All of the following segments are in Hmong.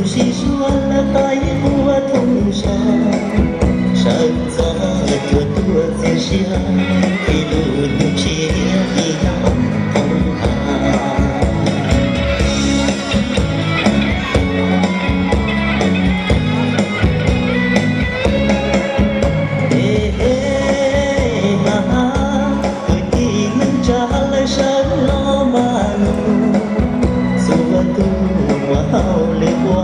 Tsis zuag lawv taij quaj thooj zog, sawv ntxov cuag tuaj txias siab, ib lub ntuj tshiab ib yam thooj hav. Kwv tij neej tsa lawv sawv los mas nug, txhua tus ua hauj lwm ua,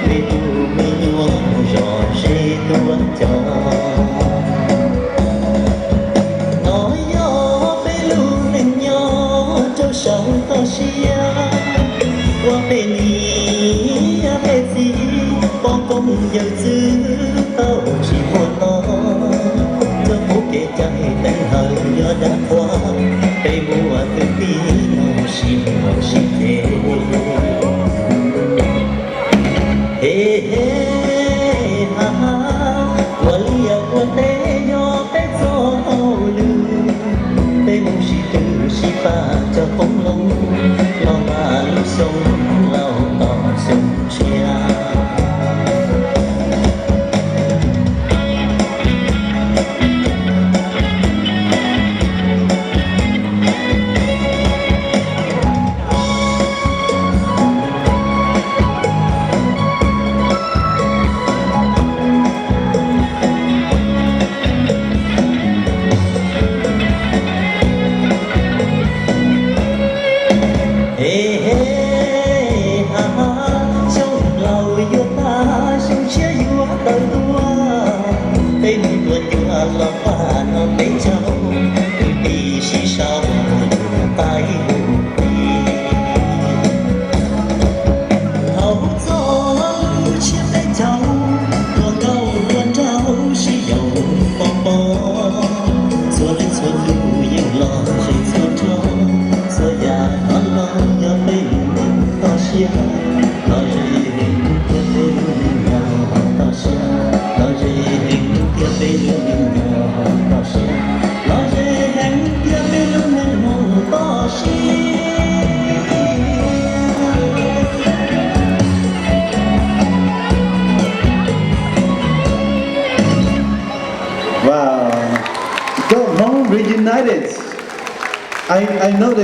me tub me nyuam zom zeb tuaj cog. Nov yog peb lub neej nyob rau saum toj siab, ua peb niam peb txiv poj koob yawm txwv tau tsis muaj no. Txoj kev cai teev hawm yog dag qhuas, peb muaj kwv tij no sib haum sib ceg. He he ha ha, ua liaj ua teb yog peb txoj hauj lwm, peb mus sib tw sib pab cog qoob loo, los mas lub xyoo laus tos xyoo tshiab. He he ha ha, xyoo laus yuav tag xyoo tshiab yuav tawm tuaj, peb mus tua cua los pab no peb caug, kwv tij sib sau mus taij mus ti. Hauv txoj lub tshiab peb caug, hluas nkauj hluas nraug sib yaum pov pob, txhua leej txhua tus yeej los ze txhua nrho, txhua yam hnov los yog peb lub neej toj siab, los ze heev tiag peb lub neej nyob toj siab, los ze heev tiag peb lub neej nyob toj siab, los ze heev tiag peb lub neej nyob toj siab. Wow. Go Hmong Reunited. I, I know that